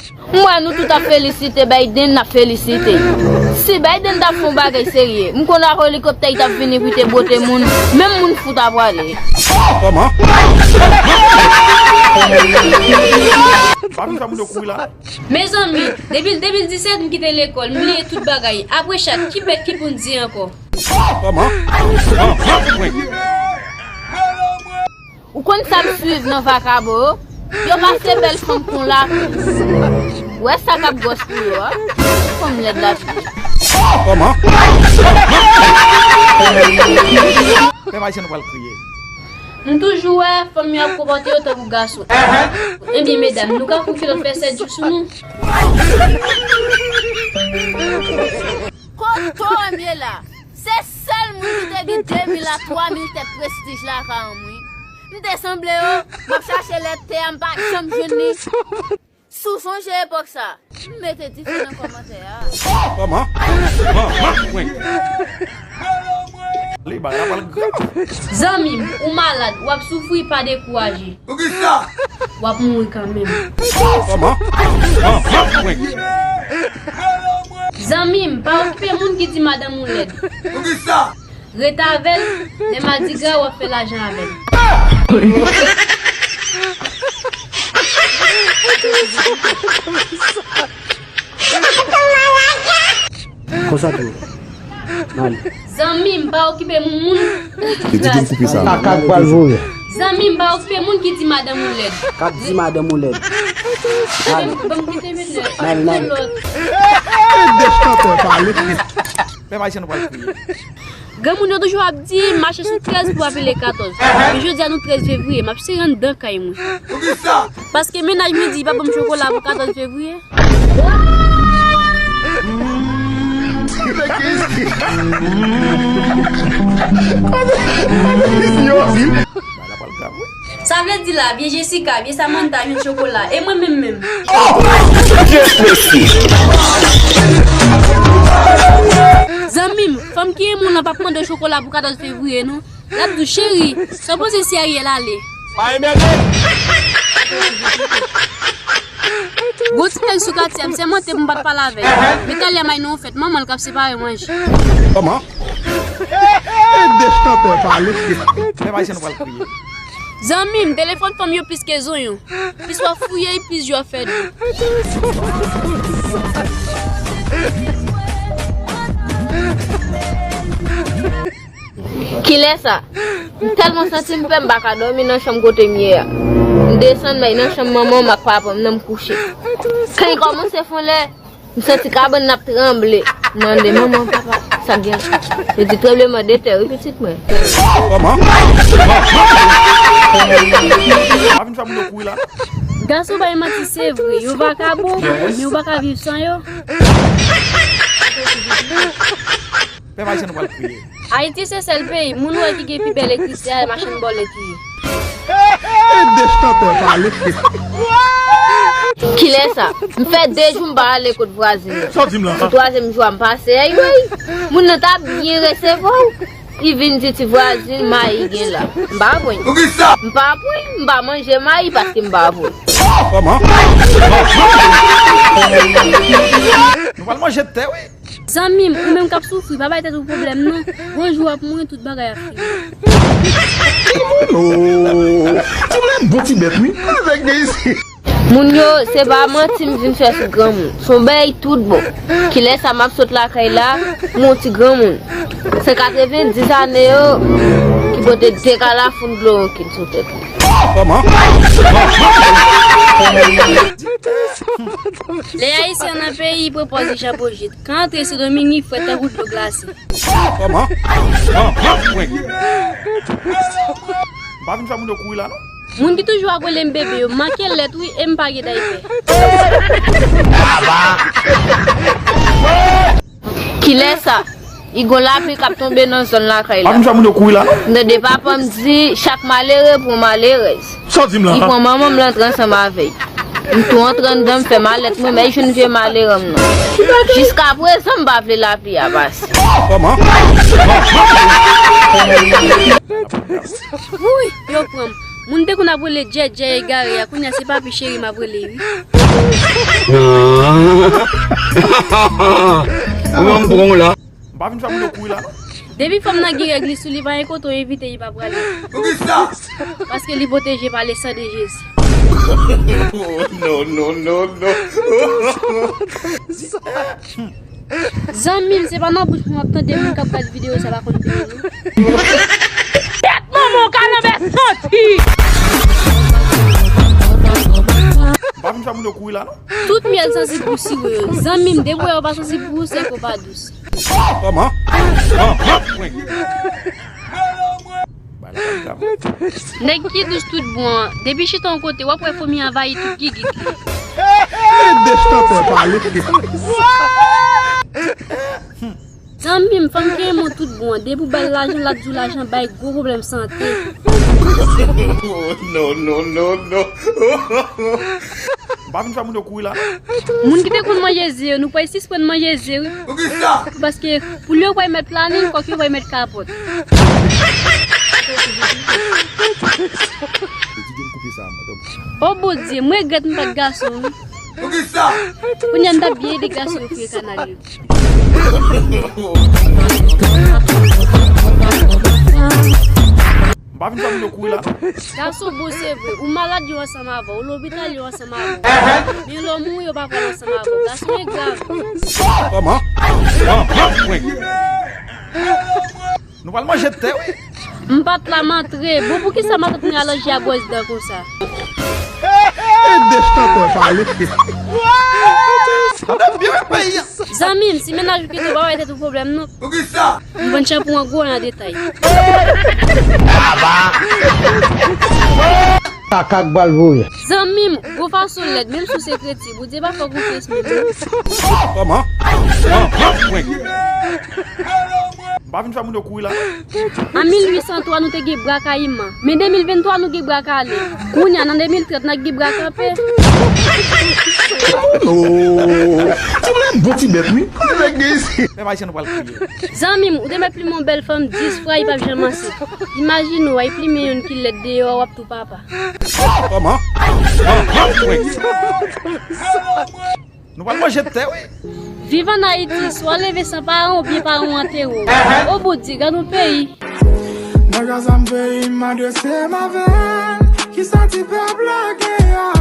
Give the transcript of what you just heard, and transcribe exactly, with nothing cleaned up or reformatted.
M wè nou tout ap felisite Biden, n ap felisite. Si Biden t ap fè yon bagay serye, m konn ak elikoptè li t ap vini pou te bwote moun, menm moun fou ta pwale. Kòman? Pa vin fè moun yo kouri la. Mezanmi, depi, depi de mil disèt, m kite lekòl, m bliye tout bagay. Apre chat, ki bèt ki pou n di ankò? Kòman? Ou konn sa m swiv nan vakabon yo? Yo pase bèl fanm kon la. Wè sa k ap gwòs pou yo a. Fanm lèd la. Kòman? Pèp Ayisyen nou pral kriye. M toujou wè fanm yo ap konpòte yo tankou gason. Ebyen medam, nou ka fout kilòt fè sèt jou sou nou. Kote w ye la? Se sèl moun ki te gen de mil a twa mil tèt prestij lakay an mwen. M te sanble yo, m ap chache lèt tè a, m pa janm jwenn li. Si w sonje epòk sa, m mete dife nan kòmantè a. Kòman? Kòman? Wi. Li bagay la pral grav. Zanmi m, ou malad, w ap soufri, pa dekouraje. Poukisa? W ap mouri kanmenm. Kòman? Kòman? Wi. Zanmi m, pa okipe moun ki di madanm ou lèd. Poukisa? Ret avè l, lè madigra w ap fè lajan avè l. Konsa tou. Zanmi m, pa okipe moun. Li di pou m koupe sa. Kaka k pral voye. Zanmi m, pa okipe moun ki di madanm ou lèd. K ap di madanm ou lèd. Ban m kite men lè. Nan, nan. Lòt. Pèp Ayisyen nou pral kriye. Granmoun yo toujou ap di mache sou trèz pou apele katòz. Men jodi a nou trèz fevriye, m ap sere anndan kay mwen. Paske mennaj mwen di li pa ban m chokola pou katòz fevriye. Sa vle di la, vye Jessica, vye Samantha jwenn chokola, e mwen menm menm? Zanmi m, fanm ki renmen w lan p ap mande w chokola pou katòz fevriye non. L ap di w, cheri, sa w panse si Ariel ale? Pa enmède! Gon ti nèg sou katye a, m sèmante pou m pa t pale avè l. Men talè m al nan yon fèt, manman l k ap separe manje. Kòman? E de chantè pale. Pèp Ayisyen nou pral kriye. Zanmi m, telefòn fanm yo plis ke zonyon. Plis w ap fouye, plis je w ap fè dlo. Kilè sa? M tèlman santi m pè, m pa ka dòmi nan chanm kote m ye a. M desann, m al nan chanm manman m ak papa m nan, m kouche. Kan li kòmanse fon lè, m santi kabann nan ap tranble. M mande, "Manman, papa, sa k gen?" Yo di, "Tranbleman de tè, wi, pitit mwen." Kòman? Pa vin fè moun yo kouri la. Gason bay manti, se vre, yo vakabon, men ou pa ka viv san yo. Pèp Ayisyen nou pral kriye. Ayiti se sèl peyi moun wè ki gen pi bèl ekriti a, machann bòlèt li ye. E de chantè pale. Kilè sa? M fè de jou m pa ale kot vwazin nan. Sa w di m la? Sou twazyèm jou a m pase, ay, ay. Moun nan ta byen resevwa w. Li vin di ti vwazin mayi gen la. M pa pran. Poukisa? M pa pran, m pa manje mayi paske m pa pran. Kòman? Nou pral manje tè, wi. Zanmi m, ou menm k ap soufri, pa bay tèt ou pwoblèm non. Gon jou w ap mouri, tout bagay ap fini. Oh, ti moun bon ti bèt, wi. Nèg gen isi. Moun yo, se pa manti m vin fè sou granmoun. Se yon bèy tout bon. Kilè sa m ap sot lakay la, m yon ti granmoun. Se katrevenndis ane yo ki pote de kalafou dlo rankin sou tèt li. Kòman? Lè Ayisyen nan peyi, pran pòz li Jan Pojit. Kan antre Sendomeng, li frèt tankou dlo glase. Kòman? M pa vin fè moun yo kouri la, non. Moun ki toujou ap rele m bebe yo, m manke lèt wi, e m pa gen daypè. Kilè sa? Li gon lapli k ap tonbe nan zòn lakay la. Pa vin fè moun yo kouri la, non. M tande papa m di, chak malere pran malerèz. Sa w di m la? Li pran manman m, l antre ansanm avè l. M tou antre anndan, m fè malèt mwen, men jwenn vye malere m nan. Jiskaprezan, m pa vle lapli a pase. Kòman? Wouy, yo pran m. Moun te konn ap rele Djèdjè egare a, kounye a se papi cheri m ap rele wi. Ou wè m pran w la. M pa vin fè moun yo kouri la non. Depi fanm nan gen règ li sou li, pa gen kote w envite li pa prale. Paske li pwoteje pa le san de Jezi. No, no, no, no. Zanmi m, se pa nan bouch mwen w ap tande moun k ap gad videyo sa pa konn peye non. Tèt manman w kalanbè santi! M pa vin fè moun yo kouri la non. Tout myèl sansib pou siwo yo. Zanmi m, depi w wè yo pa sansib pou ou, se ke w pa dous. Kòman? Bay la pa grav. Nèg ki dous tout bon an, depi chita yon kote, w ap wè fomi anvayi tout gigit li. Dechantè pale. Zanmi m, fanm ki renmen w tout bon an, depi w ba l lajan, l ap di w lajan bay gwo pwoblèm sante. No, no, no, no. M pa vin fè moun yo kouri la. Moun ki te konn manje ze yo, nou pral sispann manje ze wi. Paske poul yo pral met planin, kòk yo pral met kapòt. O Bondye, m regrèt m pa t gason wi. Kounye a m t ap byen ede gason yo fouye kanal yo. M pa vin fè moun yo kouri la. Gason bon se vre, ou malad yo ansanm avè w, ou lopital yo ansanm avè w. Men lè w mouri yo pa pral ansanm avè w. Gason engra vre. Kòman? Nou pral manje tè wi. M pa t la m antre. Bon poukisa matant mwen al anje a bwòs dan konsa? Dechantè pale. Tande byen wi peyi a. Zanmi m, si mennaj ou kite w pa bay tèt ou pwoblèm non. Poukisa? M vann chanpou an gwo nan detay. Kaka k bal voye. Zanmi m, gwo fason lèd, menm si w se kretyen, Bondye pa fè w konfyans menm non. Kòman? M pa vin fè moun yo kouri la. An mil uit san twa nou te gen bra kayiman, men de mil venntwa nou gen bra kale. Kounye a nan de mil trant n ap gen bra kanpe. Ti moun bon ti bèt wi. Kote nèg gen isi? Pèp ayisyen nou pral kriye. Zanmi m, ou te mèt plimen yon bèl fanm dis fwa, li p ap janm ansent. Imajine w, ay plimen youn ki lèd deyò a, w ap tou papa. Kòman? Nou pral manje tè wi. Viv an Ayiti, swa w leve san paran w oubyen paran w antere w. O Bondye, gad yon peyi. Nèg a zam peyi m adrese m avè l. Kisa ti pèp la gen a?